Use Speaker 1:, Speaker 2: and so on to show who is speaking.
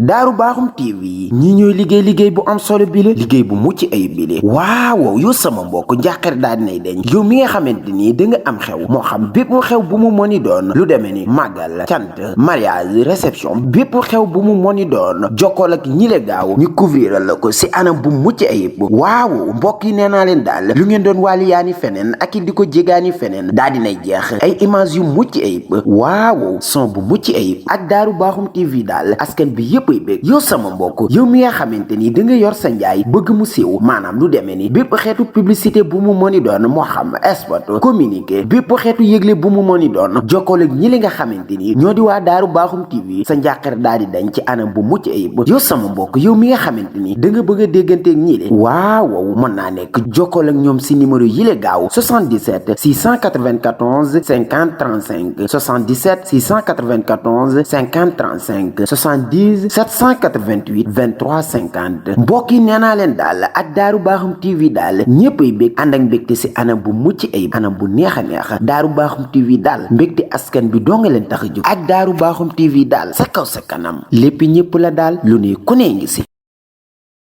Speaker 1: Daaru Baaxum TV ñi ñooy liggéey bu am solo bile liggéey bu mucc ayib bile waaw yow sama mbokk njàqare daal dinay deñ yow mi nga xamante ni da nga am xew moo xam bépp xew bu mu moni doon lu demee ni màggal cant mariage réception bépp xew bu mu moni doon jokkool ak ñi le gaaw ñu couvrir la ko si anam bu mucc ayib waaw mbokk yi nee naa leen daal lu ngeen doon waaliyaani feneen ak di ko jégaani feneen daa dinay jeex ay image yu mucc ayib waaw son bu mucc ayib ak Daaru Baaxum TV daal askan bi yépp ay bég yow sama mbokk yow mi nga xamante ni da nga yor sa njaay bëgg mu siiw maanaam lu demee ni bépp xeetu publicité bu mu moni doon moo xam spot communiqué bépp xeetu yëgle bu mu moni doon jokkool ak ñi li nga xamante ni ñoo di waa Daaru Baaxum TV sa njàqare daal di dañ ci anam bu mucc ayib yow sama mbokk yow mi nga xamante ni da nga bëgg a dégganteeg ñi le waaw mën naa nekk jokkool ak ñoom si numéro yi le gaaw 77 694 50 35 77 694 50 35 70 788 23 50 mbokk yi nee naa leen daal ak Daaru Baaxum TV daal ñépp ay bég ànd ak mbégte si anam bu mucc ayib anam bu neex a neex Daaru Baaxum TV daal mbégte askan bi doo nga leen tax a jóg ak Daaru Baaxum TV daal sa kaw sa kanam lépp ñépp la daal lu ne ku ne ngi si